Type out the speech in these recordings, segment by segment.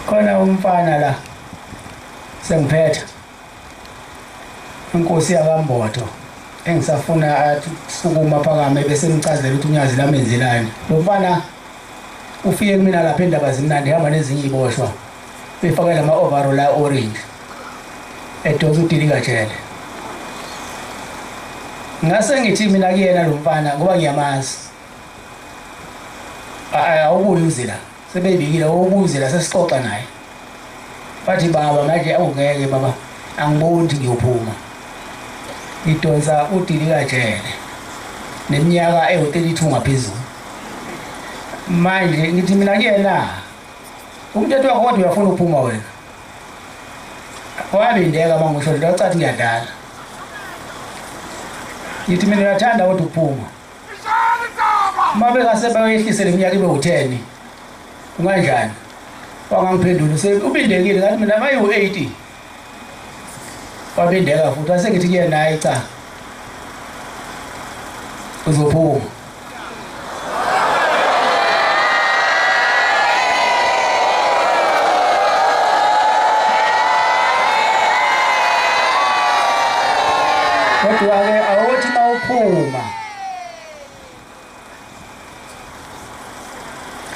Khona umfana la sengiphetha inkosi yakaMbotho engisafuna athi sukuma phakame bese ngicazela ukuthi uNyazi lamenzelani. Lo mfana ufike kumina lapha indaba zimnandi hamba nezinye iboshwa befake lama overall la orange edonsa udilika jele. Ngase ngithi mina kuyena lo mfana ngoba ngiyamazi, awubuyi uze la, sebeyibikile awubuze la, sesixoxa naye. Bathi baba manje awungeke baba, angiboni ukuthi ngiyophuma, ngidonsa udilika jele neminyaka ewu-32 ngaphezulu. Manje ngithi mina kuyena, umthetho wakho kodwa uyafuna ukuphuma wena. Wabindeka uma ngisho nto wacathi ngiyadlala. Ngithi mina uyathanda kodwa ukuphuma, uma bengase bayehlise le minyaka ibe u-10 kunganjani? Wangangiphendula ubindekile, ngathi mina mayiwu-80. Wabindeka futhi, wase ngithi kuyena hayi cha uzophuma. Kodwa-ke awuthi uma uphuma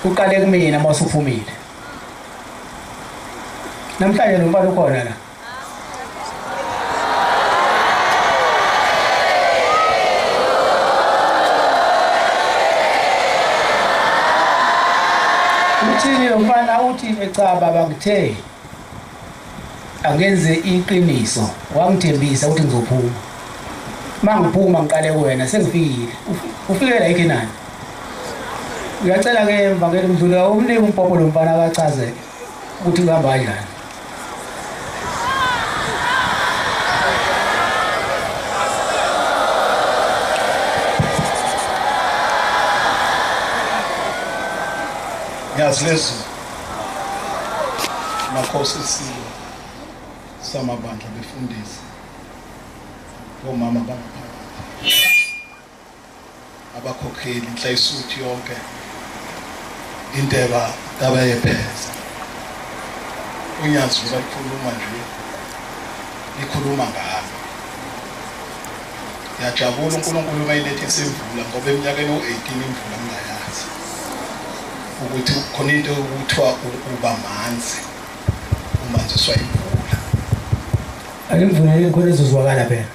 uqale kumina uma usuphumile. Namhlanje lo mfana ukhona la. Uthini lo mfana? Uthi cha baba, ngithe angenze iqiniso, wangithembisa ukuthi ngizophuma. Mangiphuma ngiqale kuwena, sengifikile. Ufike la eKenani. Ngiyacela-ke mvangeli Mdluli umnike umbhobho lo mfana akachazele ukuthi kuhamba kanjani. Nyazi lezulu, makhosi esilo samabandla, befundisi, omama bangaphakathi, abakhokheli, inhlayisuthi yonke, inteba tabayepheza. UNyazi likhuluma nje, likhuluma ngalo. Ngiyajabula uNkulunkulu uma ilethisa imvula, ngoba eminyakeni u-18 imvula ngingayazi ukuthi khona into okuthiwa uba manzi, umanziswa imvula. Akimvulele khona ezozwakala phela.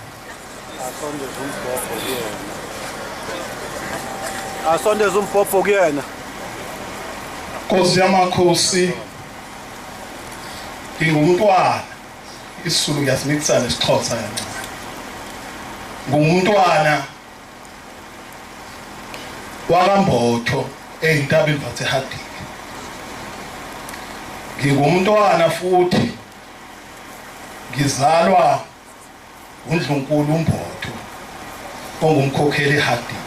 Asondeze umbhobho kuyena. Asondeze umbhobho kuyena. Nkosi yamakhosi, ngingumntwana, isiZulu ngiyasimikisa nesiXhosa kancane. Ngumntwana wakaMbotho eyintabeni zaseHarding. Ngingumntwana futhi ngizalwa uNdlunkulu uMbotho ongumkhokheli eHarding.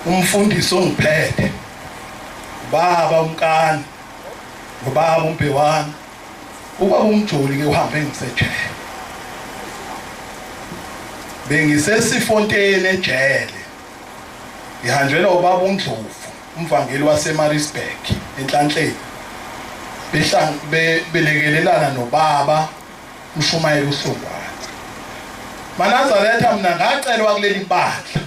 Umfundisi ongiphethe ubaba uMkani, ubaba uMbhewana, ubaba uMjoli ke uhambe ngisejele. Bengisesifonteni ejele, ngihanjelwa ubaba uNdlovu, umvangeli waseMaritzburg enhlanhleni, belekelelana nobaba umshumayeli uHlongwane. Manazaretha, mina ngacelwa kuleli bandla.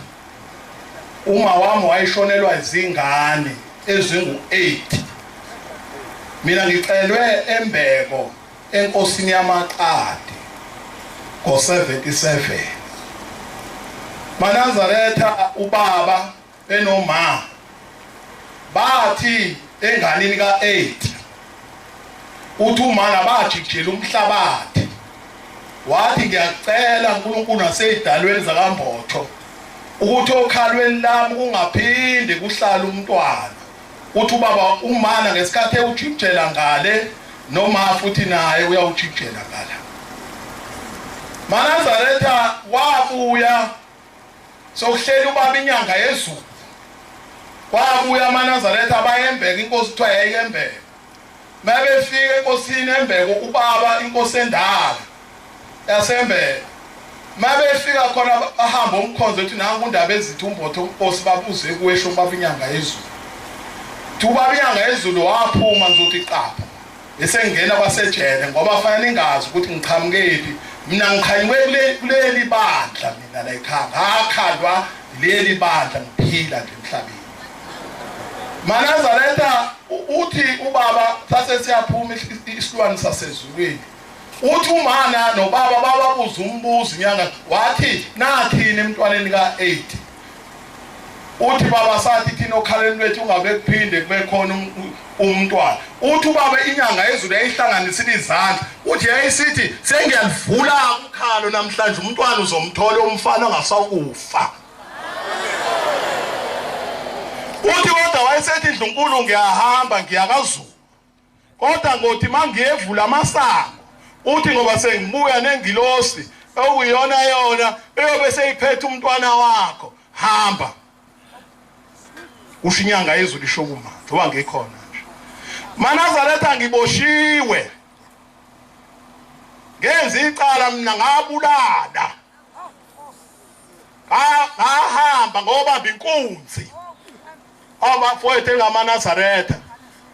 Uma wami wayeshonelwa izingane ezingu-8, mina ngicelwe embeko enkosini yamaqadi ngo-77. Manazaretha, ubaba enoma bathi enganeni ka-8 uthi umana bajikijela umhlabathi, wathi ngiyacela uNkulunkulu naseyidalweni zakaMbotho ukuthi okhalweni lami kungaphinde kuhlale umntwana. Uthi ubaba umana ngesikhathi ewujikijela ngale, noma futhi naye uyawujikijela ngala. Manazaretha, wabuya sokuhlela ubaba inyanga yezulu, wabuya amaNazaretha abayembeka inkosi, kuthiwa yayikembeka. Mabefika enkosini embeko ubaba, inkosi endala yasembeka, mabefika khona bahamba umkhonzo ethi nangu undaba ezithi uMbotho inkosi babuze kuwesho ubaba inyanga yezulu. Thi ubaba inyanga yezulu waphuma, ngizothi qapha. Bese ngingena kwasejele ngoba fanele ningazi ukuthi ngiqhamukephi. Mina ngiqhanywe kuleli bandla, mina la ekhaya ngakhandwa leli bandla, ngiphila nje emhlabeni. Manazaretha uthi ubaba sase siyaphuma isilwane sasezulwini. Uthi umana nobaba bababuza umbuzo inyanga, wathi nathini emntwaneni ka8? Uthi baba sathi thina okhaleni lwethu ungabe kuphinde kube khona umntwana. Uthi ubaba inyanga yezulu yayihlanganisile izandla, uthi yayisithi sengiyalivula ukhalo namhlanje, umntwana uzomthola umfana ongasakufa. Uthi kodwa wayesethi Ndlunkulu ngiyahamba ngiyakaZulu, kodwa ngothi mangiyevula amasango, uthi ngoba sengibuya nengilosi okuyona yona eyobe seyiphethe umntwana wakho, hamba. Usho inyanga yezulu isho kuma njengoba ngikhona nje. Manazaretha ngiboshiwe, ngenza icala mina, ngabulala, ngahamba ngobamba inkunzi. Abafowethu engamaNazaretha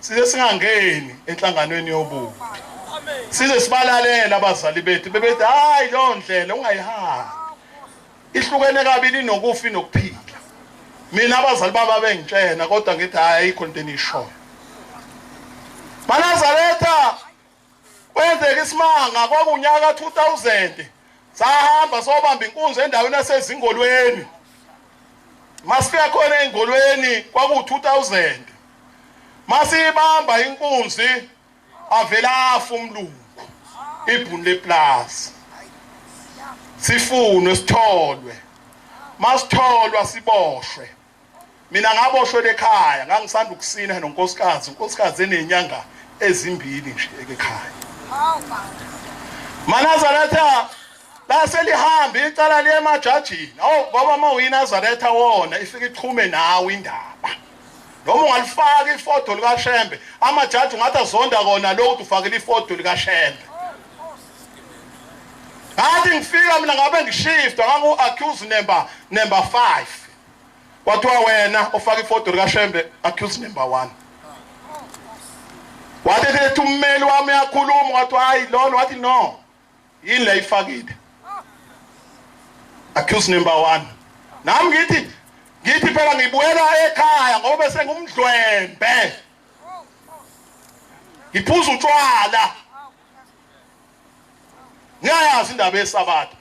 size singangeni enhlanganweni yobubi, size sibalalela abazali bethu bebethi hayi lo ndlela ungayihambi, ihlukene kabili nokufa nokuphila. Mina abazali baba bengitshena kodwa ngithi hayi ayikho into enishoyo. Manazaretha kwenzeka isimanga, kwakunyaka 2000 sahamba sobamba inkunzi endaweni yasezingolweni. Masifika khona engolweni kwaku 2000, masibamba inkunzi avela afa umlungu, ibhunu leplaza. Sifunwe sitholwe, masitholwa siboshwe. Mina ngaboshwe ekhaya, ngangisanda ukusina nonkosikazi, unkosikazi enenyanga ezimbili nje ekhaya. Manazaretha laselihamba icala liye emajajini. Awu ngoba mawuyiNazaretha wona ifike ichume nawe indaba. Noma ungalifaka ifoto likaShembe, amajaji ungathi azonda kona lokhu ufakile ifoto likaShembe. Ngathi ngifika mina ngabe ngishifta, ngangu accused number 5. Kwathiwa wena ofaka ifoto likaShembe accused number 1. Wathi ethi ummeli wami uyakhuluma, wathi hayi lona, wathi no, yini le ifakile accused number 1. Nami ngithi phela ngibuyela ekhaya ngoba sengumdlwembe, ngiphuza utshwala, ngiyayazi indaba yesabatha.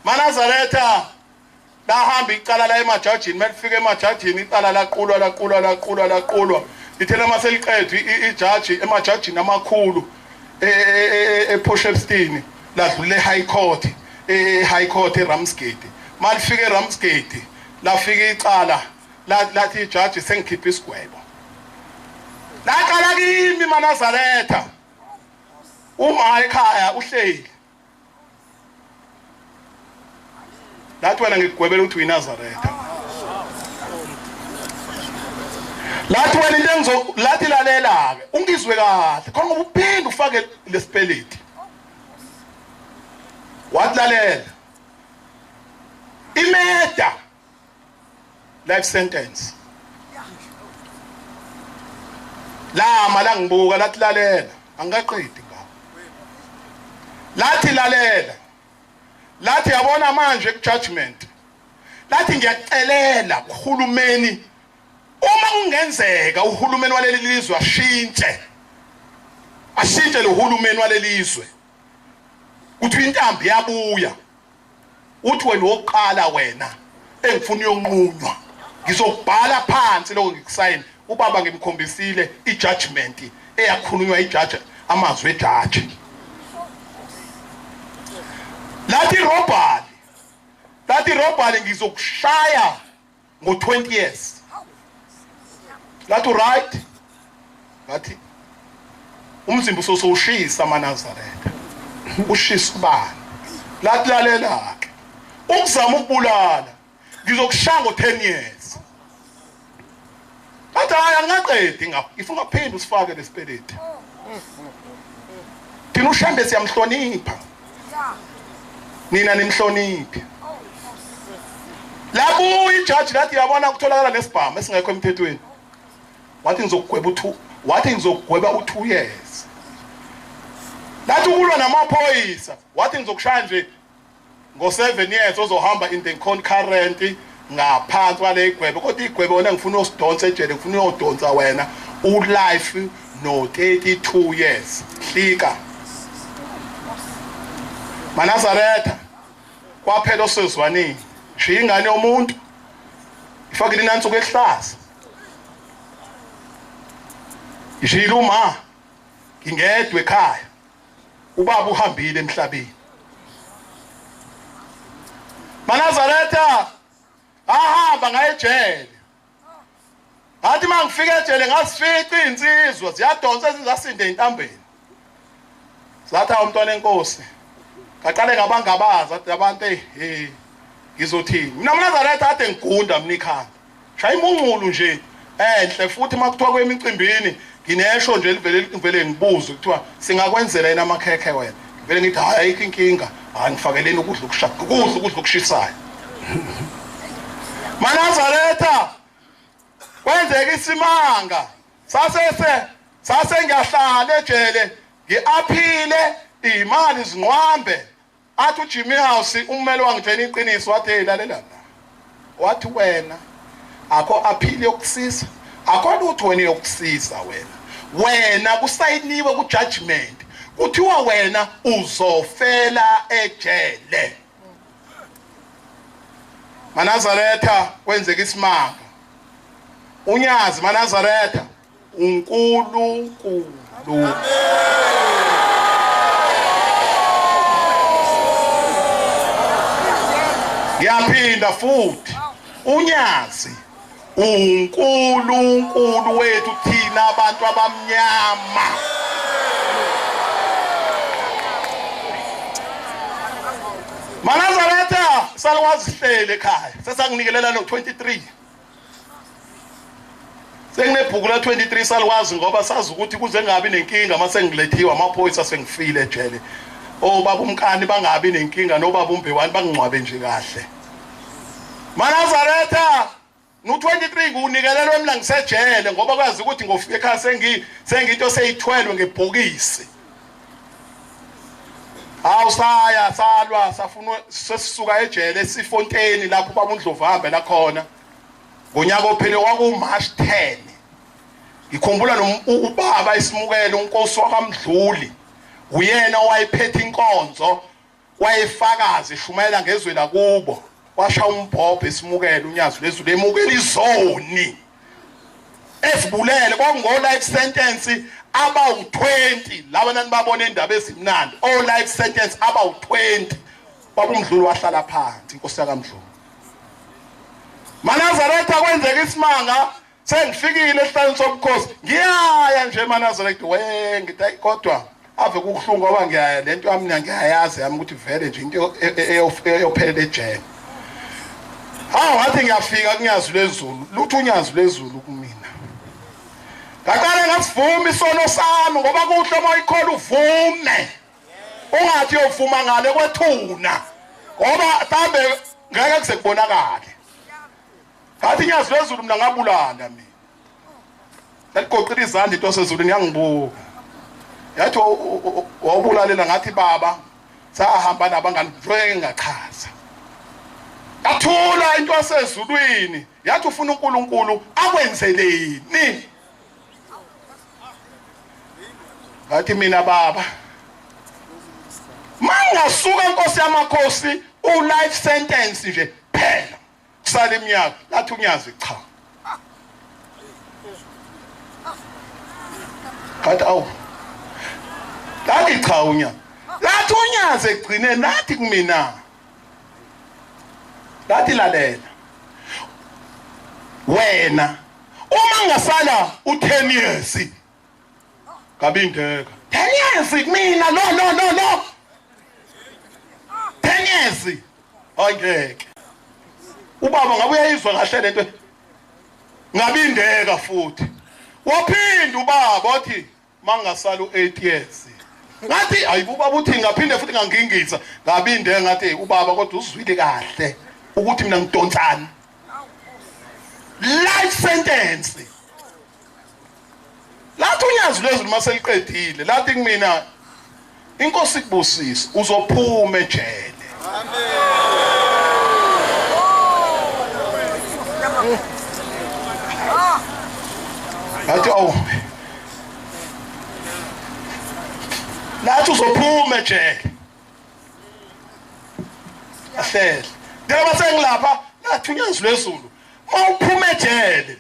Manazaretha lahamba icala la emajajini, melifika emajajini icala laqulwa laqulwa laqulwa laqulwa. Ithela maseliqedwe ijaji emajajini amakhulu ePort ladlule eHigh Court, eHigh Court eRamsgate. Malifika eRamsgate lafika icala lathi ijaji sengikhipha isigwebo. Laqala kimi Manazaretha, uma ekhaya uhleli, lathi wena ngikugwebela ukuthi uyiNazaretha. Lathi wena into engizo lathi lalela ke ungizwe kahle khona ngoba uphinde ufake lesipeleti. Wathi lalela, imeda life sentence. Lama la ngibuka lathi lalela, angikaqedi ngawo. Lathi lalela, lathi yabona manje ku judgment, lathi ngiyacelela kuhulumeni, uma kungenzeka uhulumeni waleli lizwe ashintshe lo hulumeni waleli lizwe, uthi intambi yabuya, uthi wena wokuqala wena engifuna uyonqunywa, ngizobhala phansi lokho ngikusayini. Ubaba ngimkhombisile ijudgment eyakhulunywa ijaji, amazwi ejaji. Lathi robbery ngizokushaya ngo 20 years. Lathi right, ngathi umzimba usosowushisa amaNazaretha, ushisa ubani? Lathi lalela ke, ukuzama ukubulala ngizokushaya ngo 10 years. Bathi hayi angaqedi ngapho, if ungaphinde usifake lesipeleti. Thina uShembe siyamhlonipha, nina nimhloniphi. Labuya ijaji lathi yabona kutholakala nesibhamu esingekho emthethweni, wathi ngizokugweba Wathi ngizokugweba u2 years. Lathi ukulwa namaphoyisa, wathi ngizokushaya nje ngo7 years ozohamba in the concurrent ngaphansi kwale igwebe, kodwa igwebe wena ngifuna usidonsa ejele, ngifuna uyodonsa wena ulife no 32 years. Hlika Manazaretha kwaphela osezwanini, shiya ingane yomuntu ifakile inansuku ehlaza, ishilo uma ngingedwe ekhaya, ubaba uhambile emhlabeni. Manazaretha ahamba ngayejele. Ngathi mangifika ejele ngasifica insizwa ziyadonsa ezizasinde entambeni. Zathi awumntwana enkosi. Ngaqale ngabangabaza athi abantu hey ngizothini. Mina Manazaretha ade ngigunda mina ikhanda. Shaya imunxulu nje enhle futhi makuthiwa kwemicimbini nginesho nje livele ngivele ngibuze kuthiwa singakwenzela yena amakhekhe wena. Ngivele ngithi hayi ayikho inkinga, hayi ngifakeleni ukudla okushaka, ukudla okushisayo. Manazaretha kwenzeka isimanga, sase ngiyahlala ejele ngiaphile imali zinqwambe. Athi uJimmy House ummeli wangitshela iqiniso, wathi hey lalela la, wathi wena akho aphile yokusiza, akho lutho wena yokusiza wena kusayiniwe ku judgment kuthiwa wena uzofela ejele. Manazaretha kwenzeka isimanga. Unyazi Manazaretha uNkulunkulu. Ngiyaphinda futhi, unyazi uNkulunkulu wethu thina abantu abamnyama. Manazaretha salwazihlele ekhaya, sesanginikelela no 23. Senginebhuku la 23 salwazi ngoba sazi ukuthi kuze ngabi nenkinga mase ngilethiwe amaphoyisa sengifile ejele. Obaba umkani bangabi nenkinga nobaba uMbewani bangingcwabe nje kahle. Manazaretha no 23 ngunikelelwe mina ngisejele ngoba kwazi ukuthi ngofika ekhaya sengito seyithwelwe ngebhokisi. Awusaya salwa safuna sesisuka ejele sifonteni lapho baba uNdlovu hambela khona. Ngonyaka ophele kwaku March 10. Ngikhumbula ubaba isimukele unkosi wakaMdluli, uyena owayephethe inkonzo, wayefakaza eshumayela ngezwe lakubo. Washa umbhobho isimukele unyazi lezulu emukela izoni esibulele. Kwakungo life sentence abawu20 laba nanibabona indaba ezimnandi, o life sentence abawu20. Baba uMdluli wahlala phansi, inkosi yakaMdluli. Manazaretha kwenzeka isimanga, sengifikile esihlalweni sobukhosi, ngiyaya nje Manazaretha we ngithi kodwa ave kubuhlungu ngoba ngiyaya lento yami ngiyayazi yami ukuthi vele nje into eyophelela ejele. Hawu ngathi ngiyafika kunyazi lezulu, lutho unyazi lezulu kumina. Ngaqale ngasivuma isono sami ngoba kuhle uma ikhola uvume. Ungathi uyovuma ngale kwethuna ngoba mhlambe ngeke kuze kubonakale. Ngathi inyazi lezulu mina ngabulala mina. Laligoqile izandla into sezulwini yangibuka. Yathi wawubulalela, ngathi baba sahamba nabangani nje ngingachaza. Athula into yasezulwini, yathi ufuna uNkulunkulu akwenzeleni. Ngathi mina baba mangasuka inkosi yamakhosi u life sentence nje phela kusala iminyaka. Lathi unyazi cha. Ngathi awu lathi cha unyazi, lathi unyazi egcine lathi kumina, lathi lalela wena uma ngasala u10 years ngabindeka 10 years kumina, no no no no 10 years angeke. Ubaba ngabe uyayizwa kahle lento, ngabindeka futhi. Waphinda ubaba wathi mangasala u8 years. Ngathi hayi ubaba uthi ngaphinde futhi ngangingisa, ngabindeka. Ngathi ubaba kodwa uzwile kahle ukuthi mina ngidonsana life sentence. Lathi unyazi lwezulu maseliqedile, lathi kumina inkosi ikubusise, uzophuma ejele. Amen. Ngathi awu, lathi uzophuma ejele. Ahlele. Njengoba sengilapha, lathi unyazi lwezulu, mawuphuma ejele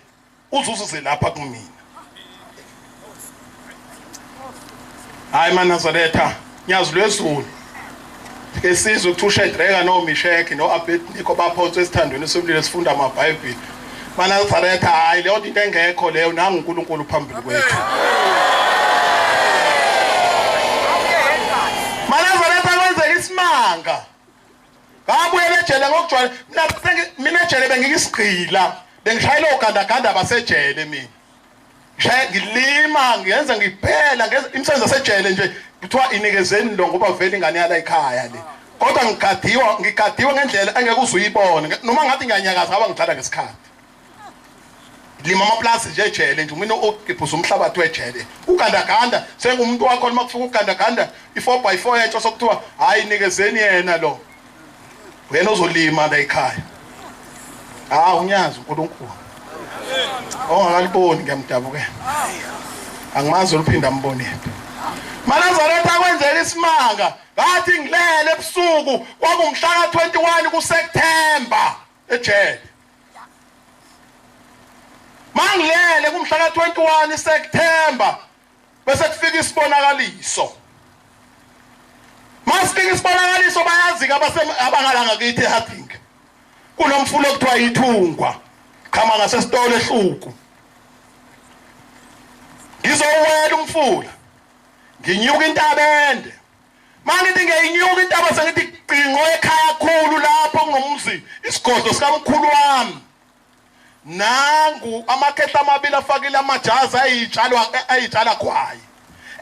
uzuzuze lapha kumina. Hayi maNazaretha, nyazi lwezulu. Ke sizwe ukuthi uShedreka noMisheki noAbednego baphonswe esithandweni somlilo sifunda amaBhayibheli. MaNazaretha, hayi leyo into engekho leyo, nangu uNkulunkulu phambili kwethu. MaNazaretha kwenzeka isimanga. Ngabuyela ejele ngokujwayele. Mina ejele bengiyisigqila, bengishayela ogandaganda basejele mina. Ngishaya ngilima, ngenza ngiphela, ngenza imisebenzi yasejele nje. Kuthiwa inikezeni lo ngoba vele ingane yala ekhaya le. Kodwa ngigadiwa ngendlela engeke uze uyibone. Noma ngathi ngiyanyakaza ngaba ngidlala ngesikhathi. Lima amaplasi nje ejele nje, mina ogibhuza umhlabathi wejele. Ugandaganda sengumuntu wakho noma kufika ugandaganda i4x4 yentsha sokuthiwa hayi nikezeni yena lo. Wena ozolima la ekhaya. Ah, unyazi uNkulunkulu. Ongakaliboni ngiyamdabukela. Angimazi uluphinda ambonephi. MaNazaretha kwenzeka isimanga. Ngathi ngilele ebusuku kwakumhla ka21 kuSeptember ejele. Mangilele kumhla ka21 September bese kufika isibonakaliso. Masifika isibonakaliso bayazi abangalanga kithi eHarding. Kunomfula okuthiwa ithungwa. Qhama ngasesitolo ehluku. Ngizowela umfula. Nginyuka intaba ende. Mangithi ngiyinyuka intaba sengithi qinqo ekhaya khulu lapho kunomzi isigodlo sikamkhulu wami. Nangu amakhehla amabili afakile amajazi ayitshalwa khwayi.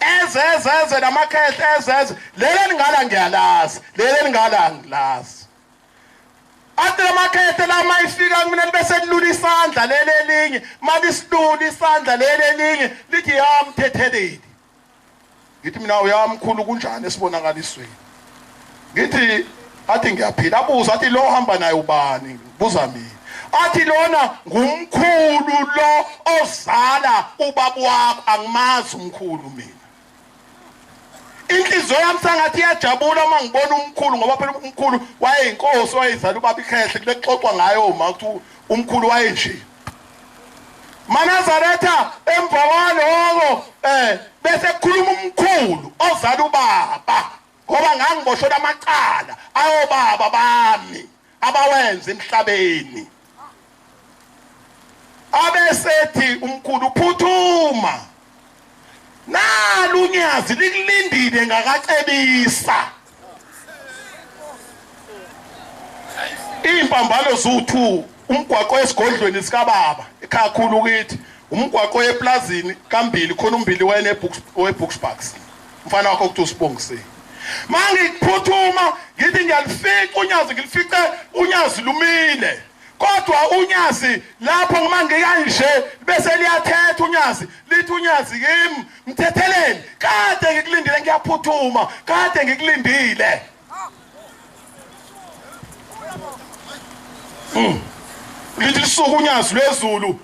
Ezeze namakhehla ezeze. Lele ningala ngiyalazi, lele ningala ngilazi. Athi lamakhethe lama ifika kumina libe selilula isandla lele elinye, malisilula isandla lele elinye lithi yamthetheleli. Ngithi mina uyamkhulu kunjani esibonakalisweni. Ngithi athi ngiyaphila, abuza athi lo hamba naye ubani, buza mina. Athi lona ngumkhulu lo ozala ubaba wakho, angimazi umkhulu mina. Inhliziyo yami sangathi iyajabula uma ngibona umkhulu, ngoba phela umkhulu wayeyinkosi, wayezala ubaba ikhehle, kulexoxwa ngayo uma kuthi umkhulu wayenje. MaNazaretha emva kwaloko bese kukhuluma umkhulu ozala ubaba, ngoba ngangiboshwe amacala ayobaba bami abawenza emhlabeni. Abesethi umkhulu phuthuma, nalu unyazi likulindile ngakacebisa. Impambano zu2, umgwaqo esigodlweni sikababa ekhaya kithi, umgwaqo eplazini kambili khona umbili wene weBooks. Mfana wakho kuthi usibongisile. Mangikuphuthuma ngithi ngiyalifica unyazi, ngilifice unyazi lumile. Kodwa unyazi lapho uma ngikanje bese liyathetha unyazi, lithi unyazi kimi mthetheleni, kade ngikulindile, ngiyaphuthuma, kade ngikulindile. Lithi lisuka unyazi lwezulu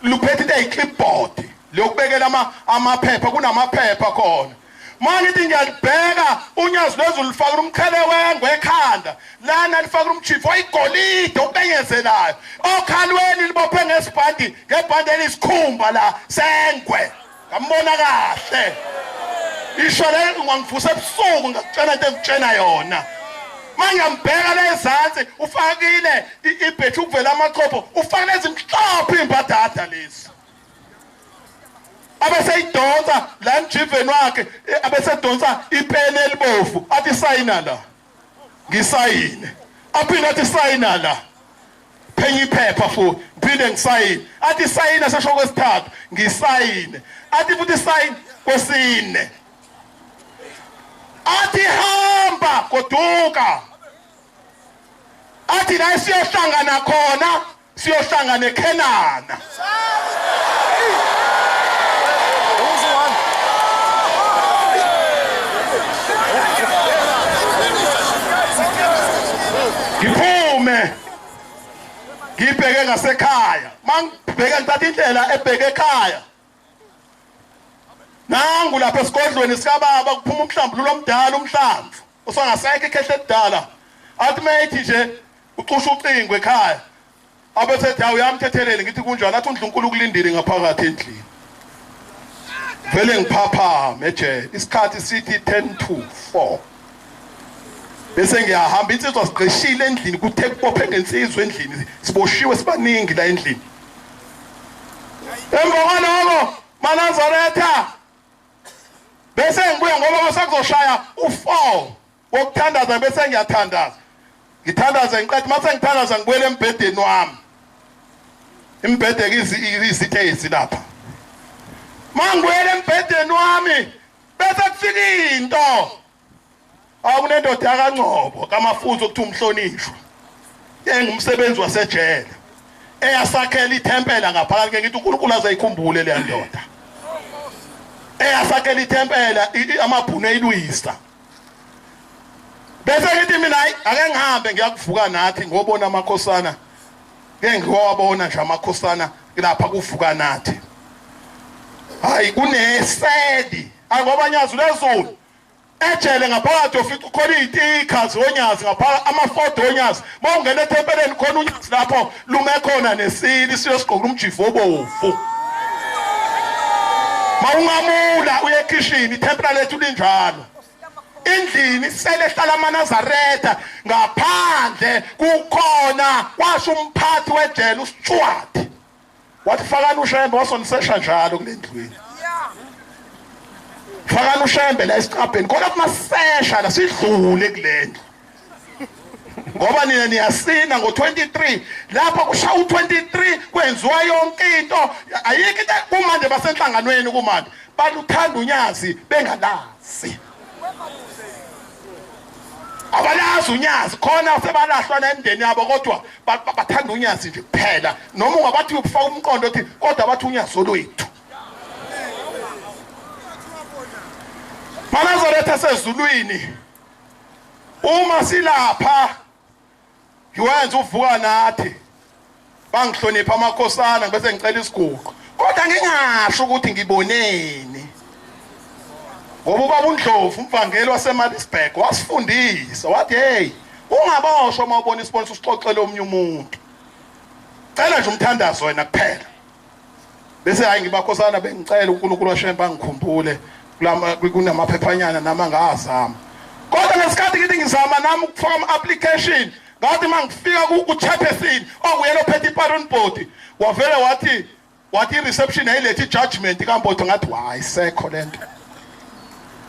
luphethe into eyi-clipboard lokubekela amaphepha, kunamaphepha khona. Mangithi ngiyalibheka unyazi lwezulu lifaka umqhele wengwe ekhanda, lana lifaka umchifu oyigolide obenyezelayo, okhalweni libophe ngesibhandi, ngebhandi elisikhumba la sengwe. Ngambona kahle. Isho le ungangivusa ebusuku ngakutshela into engitshena yona. Mangiyambheka la ezansi ufakile ibhethu ukuvela amachopho, ufakile ezimhlophe imbadada lezi. Abeseyidonsa la emjiveni wakhe, abesedonsa ipeni elibovu, athi sayina la, ngisayine. Aphinde athi sayina la, phenya iphepha futhi, ngiphinde ngisayine. Athi sayina sesho kwesithathu, ngisayine. Athi futhi sayina kwesine. Athi hamba goduka. Athi la siyohlangana khona, siyohlangana eKhenana. Ngibheke ngasekhaya, mangibheke ngithatha indlela ebheke ekhaya. Nangu lapha esigodlweni sikababa kuphuma umhlambululo omdala, umhlamvu usangasekho ikhehle edala. Athi mayithi nje ucusha ucingo ekhaya, abesethi hawu uyamthethelele. Ngithi kunjani? Athi uNdlunkulu ukulindile ngaphakathi endlini. Vele ngiphaphame ejele, isikhathi sithi 3:50. Bese ngiyahamba, insizwa sigqishile endlini, kuthe kubophe ngensizwa endlini, siboshiwe sibaningi la endlini. Emva kwaloko Manazaretha bese ngibuya ngoba kwasakuzoshaya u4 wokuthandaza, bese ngiyathandaza. Ngithandaza ngiqeda, mase ngithandaza ngibuyele embhedeni wami. Imbhede izitezi lapha. Mangibuyele embhedeni wami bese kufika into. Akunendoda kaNgcobo kaMafuzo okuthi umhlonishwa, engumsebenzi wasejele, eyasakhela ithempela ngaphakathi. Ngithi uNkulunkulu azayikhumbule le ndoda eyasakhela ithempela, amabhunu eyilwisa. Bese ngithi mina ake ngihambe ngiyakuvuka nathi ngobona amakhosana, ke ngiwabona nje amakhosana lapha kuvuka nathi. Hayi kunesedi angoba Nyazi lezulu ejele ngaphakathi ufica khona izitikha zonyazi ngaphakathi, amafodo onyazi. Mawungena ethempeleni khona unyazi lapho lume khona nesili siyosigqoka umjivo obovu. Mawungamula uye ekhishini, ithempela lethu linjalo. Endlini sele hlala amaNazaretha, ngaphandle kukhona washo umphathi wejele uStewart, wathi fakani uShembe, wasonisesha njalo kule ndlwini. Fakani uShembe la esiqabheni khona kumasesha la sidlule kule ndlu, ngoba nina niyasina ngo-23 lapha kushaya u-23 kwenziwa yonke into. Ayikho into kumanje basenhlanganweni, kumanje baluthanda unyazi bengalazi, abalazi unyazi khona sebalahlwa nemindeni yabo, kodwa bathanda unyazi nje kuphela. Noma ungabathi ufaka umqondo othi kodwa bathi unyazi olwethu. Manazaretha sezulwini, uma silapha ngiwenza uvuka nathi, bangihlonipha amakhosana bese ngicela isiguqo, kodwa ngingasho ukuthi ngiboneni, ngoba ubaba uNdlovu umvangeli waseMaritzburg wasifundisa wathi hey, ungaboshwa uma ubona isiboniso usixoxele omunye umuntu, cela nje umthandazo wena kuphela. Bese hayi ngibakhosana bengicela uNkulunkulu waShembe angikhumbule kunamaphephanyana nami angazama. Kodwa ngesikhathi ngithi ngizama nami ukufaka ama-application, ngathi mangifika ku-chairperson onguyena ophethe i-parole board, wavele wathi i-reception ayilethe i-judgment kaMbotho. Ngathi hayi sekho lento.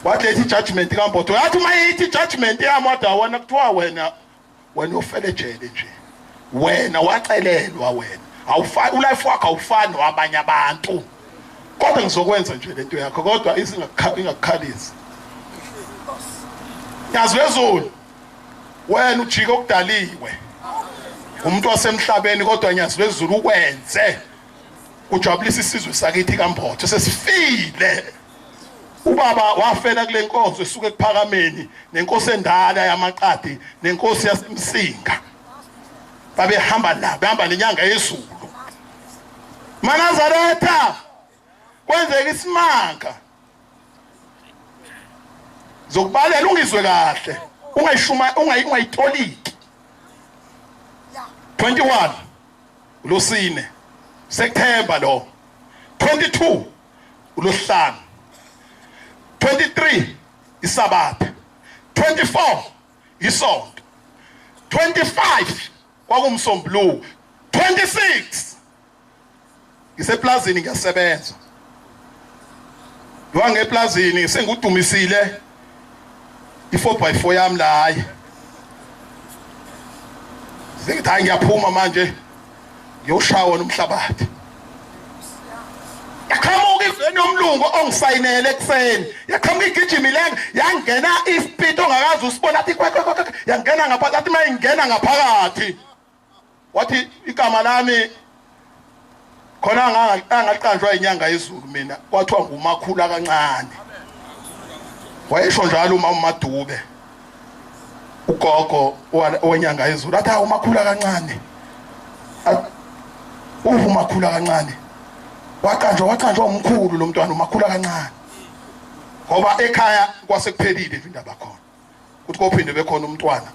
Wathi lethi i-judgment kaMbotho, yathi uma ithi i-judgment yami, wathi awona kuthiwa wena ufele ejele nje, wena wacelelwa, wena awufani, ulife wakho awufani wabanye abantu, kodwa ngizokwenza nje lento yakho, kodwa ingakukhalisi. Nyazi lezulu, wena ujike okudaliwe umuntu wasemhlabeni, kodwa Nyazi lezulu ukwenze kujabulisa isizwe sakithi kaMbotho. Sesifile, ubaba wafela kule nkonzo esuke ekuphakameni nenkosi endala yamaqadi nenkosi yaseMsinga, babehamba la behamba nenyanga yezulu. Manazaretha kwenzeka isimanga, zokubalela ungizwe kahle, ungayishuma ungayitoliki. 21 uLosine September lo, 22 uLosihlanu, 23 iSabatha, 24 isonto, 25 kwakumsombuluko, 26 ngiseplazini ngiyasebenza. Ngiwangeplazini sengudumisile i4x4 yami la, hayi sengithi hayi ngiyaphuma manje ngiyoshawa nomhlabathi. Yaqhamuka iveni yomlungu ongisayinele ekuseni, yaqhamuka igijima ilenga, yangena ispeed ongakazi usibona, athi kwe kwe yangena ngaphakathi, athi mayingena ngaphakathi wathi igama lami khona angaqanjwa inyanga yezulu mina, kwathiwa nguMakhula kancane. Wayesho njalo uma uMadube ugogo wenyanga yezulu, athi uMakhula kancane. Umakhula kancane waqanjwa umkhulu lo mntwana umakhula kancane ngoba ekhaya kwasekuphelile indaba khona ukuthi kophinde bekhona umntwana.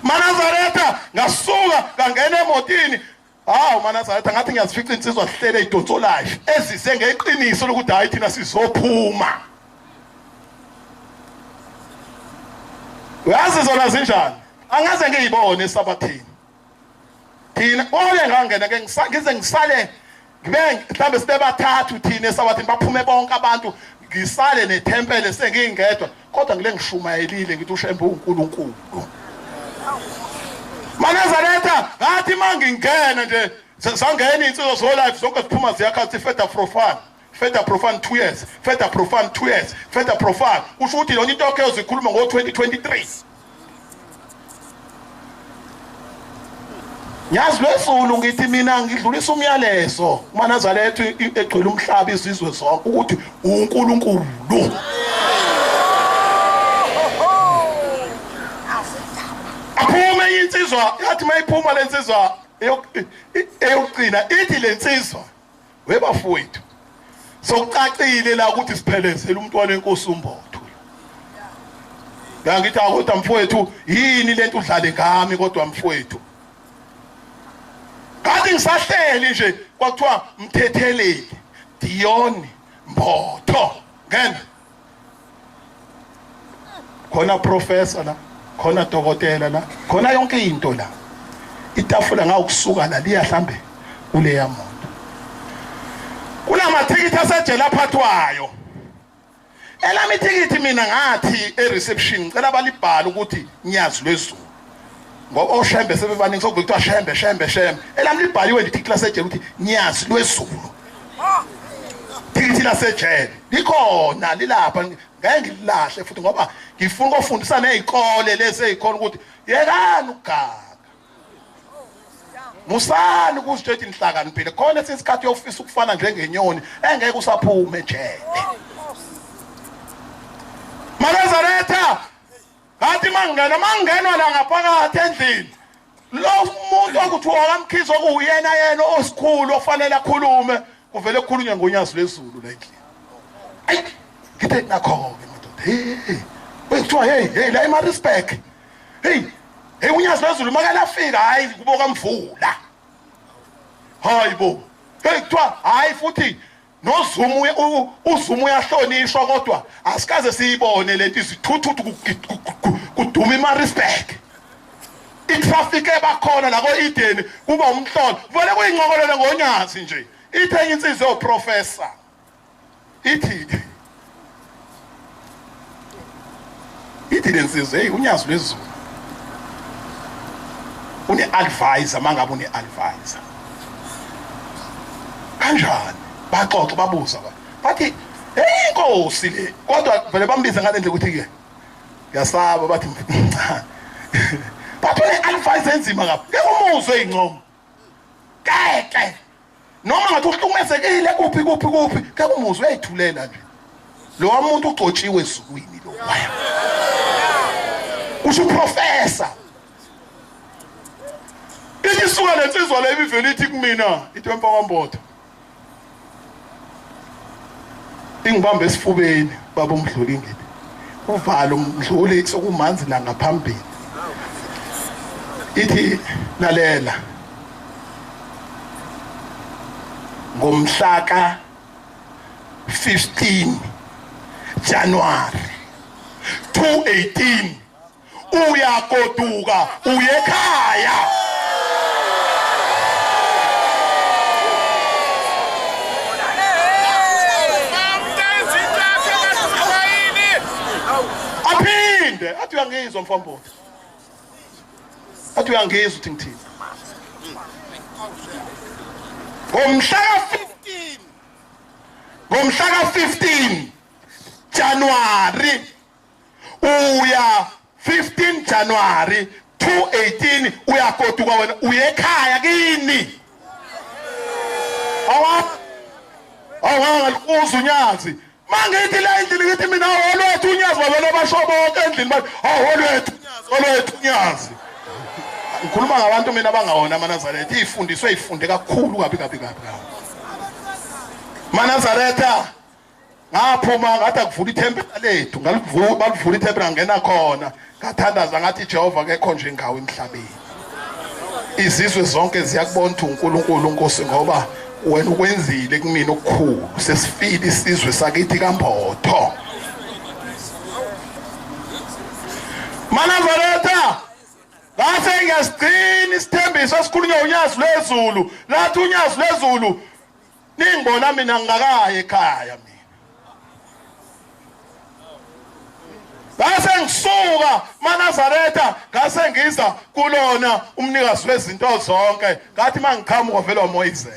Manazaretha ngasuka ngangena emotini. Hawu Manazaretha ngathi ngiyazifica insizwa sihlele idonso life ezise ngeqiniso lokuthi hayi thina sizophuma. Uyazi zona zinjani? Angaze ngiyibone esabathini. Thina ole ngangena ke ngize ngisale ngibe mhlambe sibe bathathu thina esabathini baphume bonke abantu ngisale nethempele sengingedwa kodwa ngile ngishumayelile ngithi uShembe uNkulunkulu. Manazaretha ngathi mangingena nje sangena insizwa zo life zonke ziphuma ziyakhathi further profane. Further profane 2 years, further profane 2 years, further profane. Kusho ukuthi yona into yakhe yozikhuluma ngo-2023. Nyazi lwezulu ngithi mina ngidlulisa umyalezo kuManazaretha egcwele umhlaba izizwe zonke ukuthi uNkulunkulu. Aphume insizwa yathi mayiphuma lensizwa eyokugcina ithi lensizwa webafowethu sokucacile la ukuthi siphelezele umntwana wenkosi uMbotho. Ngithi kodwa mfowethu yini lento udlale ngami kodwa mfowethu. Kanti ngisahleli nje kwakuthiwa mthetheleli Dion Mbotho ngena khona professor la khona dokotela la khona yonke into la itafula ngawukusuka la liya hlambe kuleya moto. Kunamathikiti asejele aphathwayo. Elami ithikithi mina ngathi e-reception ngicela balibhale ukuthi Nyazi lwezulu ngoba oShembe sebebaningi sokuthiwa Shembe Shembe Shembe. Elami libhaliwe nje ithikithi lasejele ukuthi Nyazi lwezulu. Ithikithi lasejele likhona lilapha ngeke ngililahle futhi ngoba ngifuna ukufundisa nezikole lezi ezikhona ukuthi yekani ukuganga. Musani ukuzitshela inhlakaniphile khona esinye yofisa ukufana njengenyoni engeke usaphume ejele. Manazaretha ngathi mangenwa la ngaphakathi endlini lo muntu okuthiwa kaMkhize okuyena yena osikhulu ofanele akhulume kuvele kukhulunywe ngoNyazi lwezulu la endlini. Ayi ngithe nakho-ke madoda hey kuthiwa hey hey la eMaritzburg hey hey uNyazi lwezulu makalafika hayi kubo kaMvula. Hayi bo hey kuthiwa hayi futhi noZuma uZuma uyahlonishwa kodwa asikaze siyibone lento izithuthuthu kuduma iMaritzburg. Itraffic ebakhona la ko-Eden kuba umhlolo vele kuyincokolele ngoNyazi nje. Ithi enye insizwa yoprofessor ithi lensizwa hey uNyazi lwezulu une-advisor mangabe une-advisor kanjani baxoxa babuza bathi hey inkosi le kodwa vele bambiza ngale ndlela ukuthi ke ngiyasaba bathi bathi une-advisor enzima kabi ngeke umuzwe incomo keke noma ngathi uhlukumezekile kuphi kuphi kuphi ngeke umuzwe uyayithulela nje lo muntu ugcotshiwe ezulwini lo waya usho uprofessor. Isuka lensizwa le ibivele ithi kumina ithi wemfakambotho ingibambe esifubeni baba umdluli ngithi uvalo umdluli sokumanzi la ngaphambili ithi lalela ngomhla ka 15 January 2018 uyagoduka uye ekhaya. Aphinde athi uyangizwa mfambotho athi uyangizwa uthi ngithini ngomhla ka 15 ngomhla ka 15 January uya 15 January 2018 uyagoduka wena uye ekhaya kini. Awangaliquza uNyazi mangithi la endlini ngithi mina olwethu uNyazi babona basho bonke endlini bathi awolwethu uNyazi olwethu uNyazi. Ngikhuluma ngabantu mina abangawona amaNazaretha, ifundiswe ifunde kakhulu kabi kabi kabi. Manazaretha ngaphuma ngathi akuvula ithempeli lethu, ngalivula balivula ithempeli ngangena khona, ngathandaza ngathi Jehova akekho nje ngawe emhlabeni. Izizwe zonke ziyakubona ukuthi uNkulunkulu Nkosi, ngoba wena ukwenzile kumina okukhulu. Sesifile isizwe sakithi kaMbotho. Manazaretha ngase ngiyasigcina isithembiso esikhulunywa uNyazi lwezulu. Lathi uNyazi lwezulu ningibona mina ngingakayi ekhaya mina. Ngase ngisuka Manazaretha ngase ngiza kulona umnikazi wezinto zonke. Ngathi mangiqhamuka vele wamoyizela.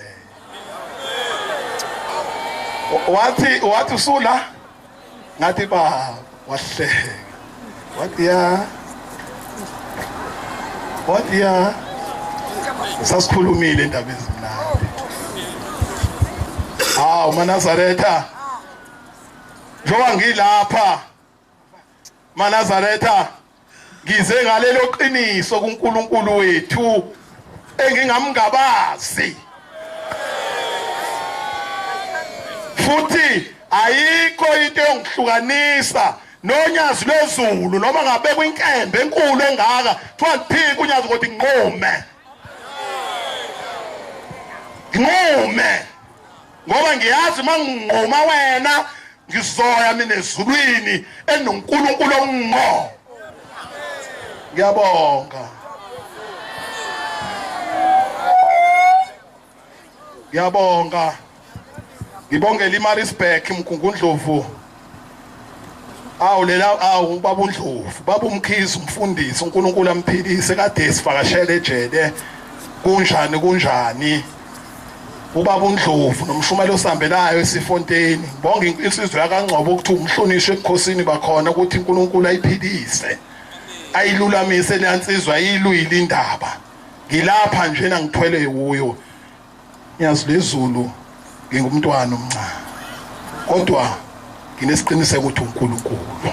Wathi usula, ngathi ba, wahleka. Wathi ya, wathi ya, sasikhulumile indaba ezimnandi. Hawu Manazaretha, njengoba ngilapha Manazaretha ngize ngalelo qiniso kuNkulunkulu wethu engingamngabazi. Futhi ayikho into yongihlukanisa nonyazi lwezulu, noma ngabekwa inkembe enkulu engaka kuthiwa liphike unyazi kodwa nginqume. Nginqume ngoba ngiyazi manginquma wena ngizoya mina ezulwini enoNkulunkulu onqo. Ngiyabonga. Ngiyabonga. Ngibongela iMaritzburg Mgungundlovu. Awu lela awu ubaba uNdlovu, baba uMkhize umfundisi, uNkulunkulu amphilise kade sivakashele ejele. Kunjani kunjani? Ubaba uNdlovu nomshumelo osambelayo esifonteni. Ngibonga insizwa yakaNgcobo ukuthi umhlonishwe ebukhosini bakhona ukuthi uNkulunkulu ayiphilise. Ayilulamise leyansizwa ayilwile indaba. Ngilapha nje ngithwele kuyo. Nyazi lezulu ngingumntwana omncane. Kodwa nginesiqiniseko ukuthi uNkulunkulu.